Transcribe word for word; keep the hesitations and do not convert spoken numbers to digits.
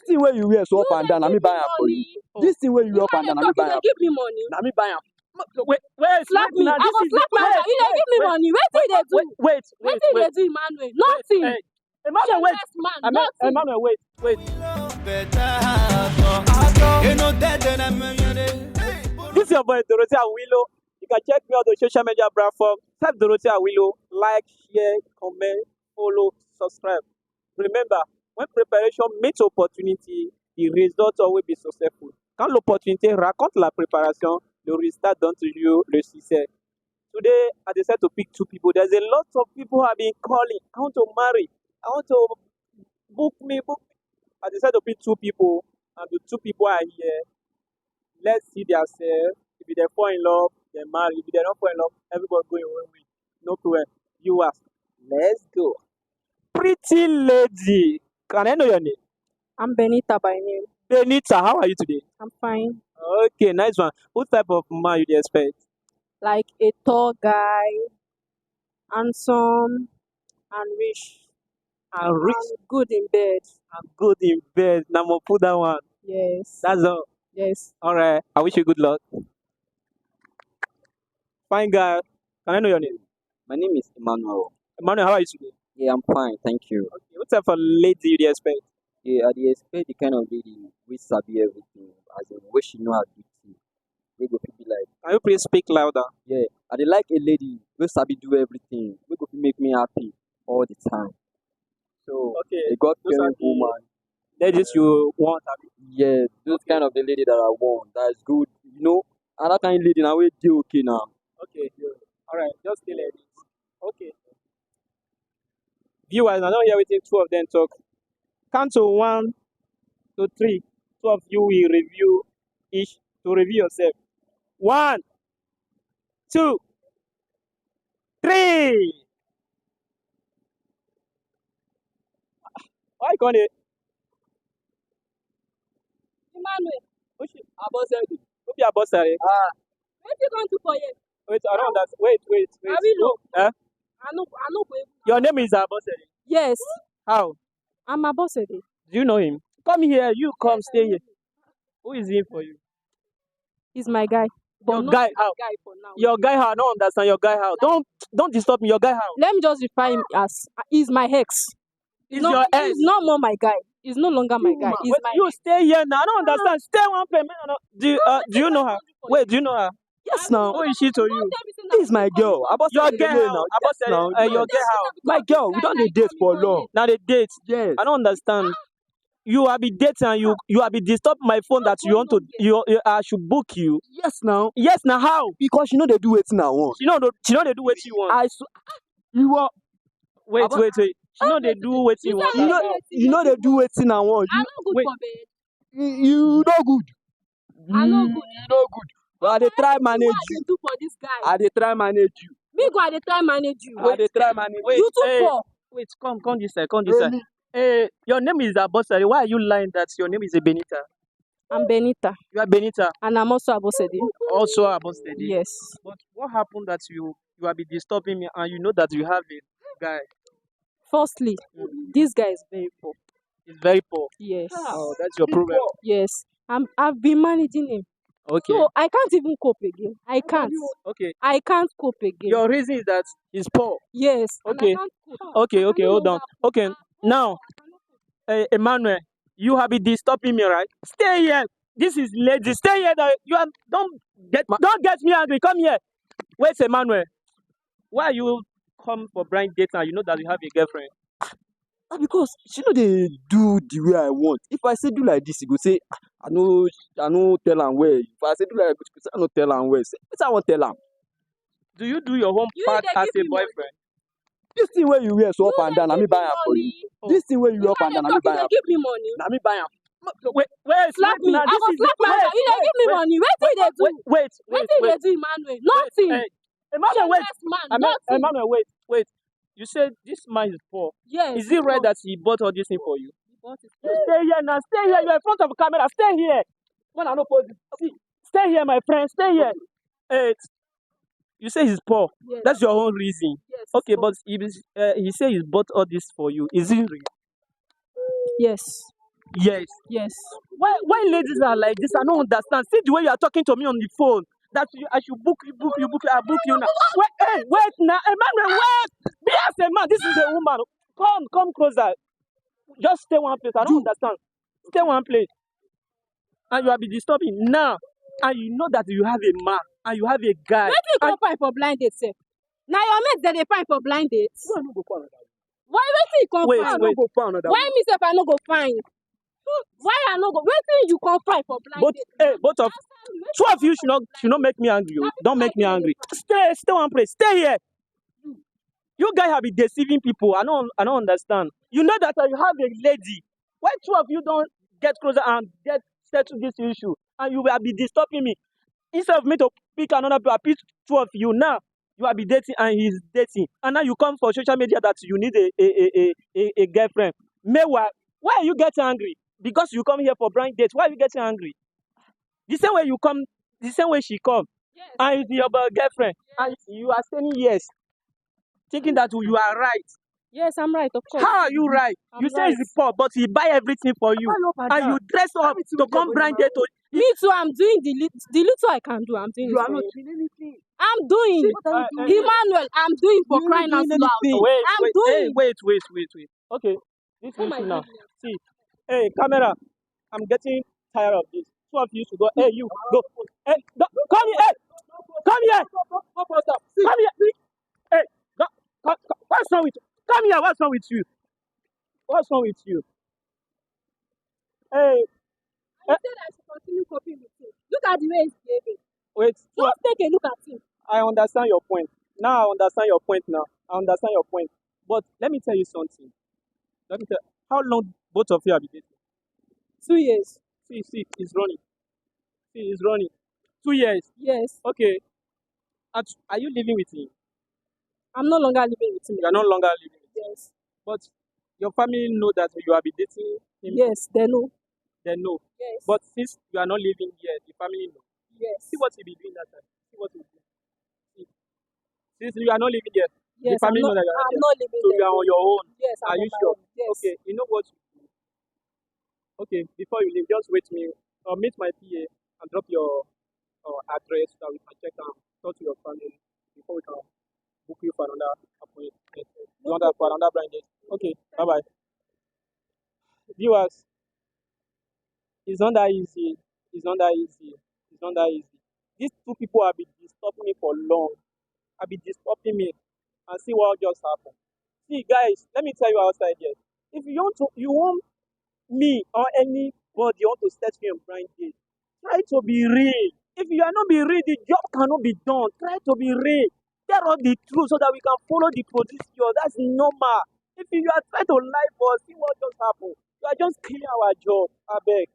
This thing wey you wear so up and down, na me buy am for you. This thing wey you wear up and down, na me buy am. Give me money. Na me buy am. Wait, wait, slap me. I go slap my hand. You dey give me money. Wetin you dey do? Wait, wait, wait. Wetin you dey do, Emmanuel? Nothing. Emmanuel, wait. Shameless man, nothing. Emmanuel, wait, wait. This your boy Dorothea Awilo. You can check me on the social media platform. Type Dorothea Awilo. Like, share, comment, follow, subscribe. Remember, when preparation meets opportunity, the result always be successful. Quand l'opportunité rencontre la préparation, le résultat donne toujours le succès. Today, I decided to pick two people. There's a lot of people have been calling. I want to marry. I want to book me, book me. I decided to pick two people, and the two people are here. Let's see their self. If they fall in love, they marry. If they don't fall in love, everybody go in one way. No problem. You ask. Let's go. Pretty lady, can I know your name? I'm Benita by name. Benita, how are you today? I'm fine. Okay, nice one. What type of man you dey expect? Like a tall guy, handsome, and rich, And rich and good in bed. And good in bed. Now, mo put that one. Yes. That's all. Yes. All right. I wish you good luck. Fine guy. Can I know your name? My name is Emmanuel. Emmanuel, how are you today? Yeah, I'm fine, thank you. Okay. What type of lady you dey expect? Yeah, I dey expect the kind of lady wey sabi everything, as in wey she know her duty, wey go fit be like. Can you please speak louder? Yeah, I dey like a lady wey sabi do everything, wey go fit make me happy all the time. So, okay, a God-fearing woman. Ladies you want, abi? Yeah, those kind of the lady that I want. That is good. You know, another kind of lady now, we dey okay now. Okay. All right, just stay like this. Okay. Viewers, I don't hear wetin two of them talk. Count to one to three. Two of you will review each to review yourself. One, two, three. Why you gonna? Emmanuel. Which Abosede? Who be Abosede? Ah. Wetin you come do for here? Wait, I don't understand. Wait, wait, wait. Are we low? Eh? I no, I no go even. Your name is Abosede? Yes. How? I'm Abosede. Do you know him? Come here. You come stay here. Who is he for you? He's my guy. But your guy how? Guy for now. Your guy how? I don't understand your guy how. Don't, don't disturb me. Your guy how? Let me just refer him as, he's my ex. He's your ex. He's no more my guy. He's no longer my guy. He's my ex. You stay here now. I don't understand. Stay one place. Do you, uh, do you know her? Wait, do you know her? Yes now. Who is she to you? This is my girl. Your girl how? Abosede, uh, your girl how? My girl, we don dey date for long. Now they date. Yes. I don't understand. You have been dating and you, you have been disturb my phone that you want to, you, you, I should book you. Yes now. Yes now, how? Because she no dey do wetin I want. She no do, she no dey do wetin you want. I su- You are. Wait, wait, wait. She no dey do wetin you want. You no, you no dey do wetin I want. I no good for bed. You, you no good. I no good. You no good. But I dey try manage you. Wetin I dey do for this guy? I dey try manage you. Me go, I dey try manage you. I dey try manage you. You too poor. Wait, come, come this side, come this side. Really? Eh, your name is Abosede. Why are you lying that your name is a Benita? I'm Benita. You are Benita. And I'm also Abosede. Also Abosede. Yes. But what happened that you, you have been disturbing me and you know that you have a guy? Firstly, this guy is very poor. He's very poor. Yes. Oh, that's your problem. Yes. I'm, I've been managing him. Okay. So I can't even cope again. I can't. Okay. I can't cope again. Your reason is that he's poor. Yes. Okay. Okay, okay, hold on. Okay. Now, uh, Emmanuel, you have been disturbing me, right? Stay here. This is lady. Stay here. That you are, don't get, don't get me angry. Come here. Where's Emmanuel? Why you come for blind date and you know that you have a girlfriend? Ah, because she no dey do the way I want. If I say do like this, he go say, "Ah, I no, I no tell am well." If I say do like this, he go say I no tell am well. Say, wetin I wan tell am? Do you do your own part as a boyfriend? This thing wey you wear so up and down, na me buy am for you. This thing wey you wear up and down, na me buy am. Give me money. Na me buy am. Wait, wait, slap me. I go slap my hand. You dey give me money. Wetin you dey do? Wait, wait, wait. Wetin you dey do, Emmanuel? Nothing. Emmanuel, wait. Shameless man, nothing. Emmanuel, wait, wait. You said this man is poor. Yes. Is it right that he bought all this thing for you? He bought it. You stay here now. Stay here. You are in front of the camera. Stay here. When I no post it. See, stay here, my friend. Stay here. Eh, you say he's poor. Yes. That's your own reason. Yes. Okay, but he, uh, he say he bought all this for you. Is it real? Yes. Yes. Yes. Why why ladies are like this? I don't understand. See the way you are talking to me on the phone. That you, I should book you, book you, book you, I book you now. Wait, hey, wait now, Emmanuel, wait. Be as a man. This is a woman. Come, come closer. Just stay one place. I don't understand. Stay one place. And you have been disturbing now. And you know that you have a man and you have a guy. Wetin you come find for blind date sef? Na your mate dem dey find for blind date. Why wetin you come find? Why me sef I no go find? Why I no go? Wetin you come find for blind date? Both, hey, both of two of you should not should not make me angry. Oh. Don't make me angry. Stay, stay one place. Stay here. You guys have been deceiving people. I don't I don't understand. You know that you have a lady. Why two of you don't get closer and get settle this issue? And you will be disturbing me. Instead of me to pick another people, I pick two of you now. You have been dating and he's dating. And now you come for social media that you need a a, a, a, a, a girlfriend. Meanwhile, why are you getting angry? Because you come here for blind date. Why are you getting angry? The same way you come, the same way she come, and it's your girlfriend, and you are saying yes, thinking that you are right. Yes, I'm right, of course. How are you right? You say he's poor, but he buy everything for you, and you dress up to come blind date to. Me too, I'm doing the, lit- the little I can do. I'm doing. You are not doing anything. I'm doing. Emmanuel, I'm doing for crying out loud. Wait, I'm wait, doing. Hey, wait, wait, wait, wait. Okay, this issue now. See, hey, camera, I'm getting tired of this. Two of you should go. Hey, you go. Hey, go, come here. Hey, come here. Come here. Hey, go, come, come, what's wrong with you? Come here. What's wrong with you? What's wrong with you? Hey, I said I should continue coping with him. Look at the way he's behaving. Wait. Just take a look at him. I understand your point. Now I understand your point now. I understand your point. But let me tell you something. Let me tell how long both of you have been dating? Two years. See, see, he's running. See, he's running. Two years. Yes. Okay. At, are you living with him? I'm no longer living with him. You are no longer living with him. Yes. But your family know that you have been dating him. Yes, they know. They know. Yes. But since you are not living here, the family know. Yes. See what he be doing that time. See what he do. See. Since you are not living here, the family know that you are not here. So you are on your own. Yes, I'm on my own. Yes. Okay, you know what you do? Okay, before you leave, just wait me or meet my P A and drop your uh, address so that we can check and talk to your family before we can book you for another appointment. You want that for another blind date? Okay, bye bye. Viewers, it's not that easy. It's not that easy. It's not that easy. These two people have been disturbing me for long. Have been disturbing me. And see what just happened. See, guys, let me tell you outside here. If you want to, you want me or anybody want to set me on blind date, try to be real. If you are not be real, the job cannot be done. Try to be real. Tell us the truth so that we can follow the procedure. That's normal. If you are trying to lie for us, see what just happened. You are just killing our job. I beg.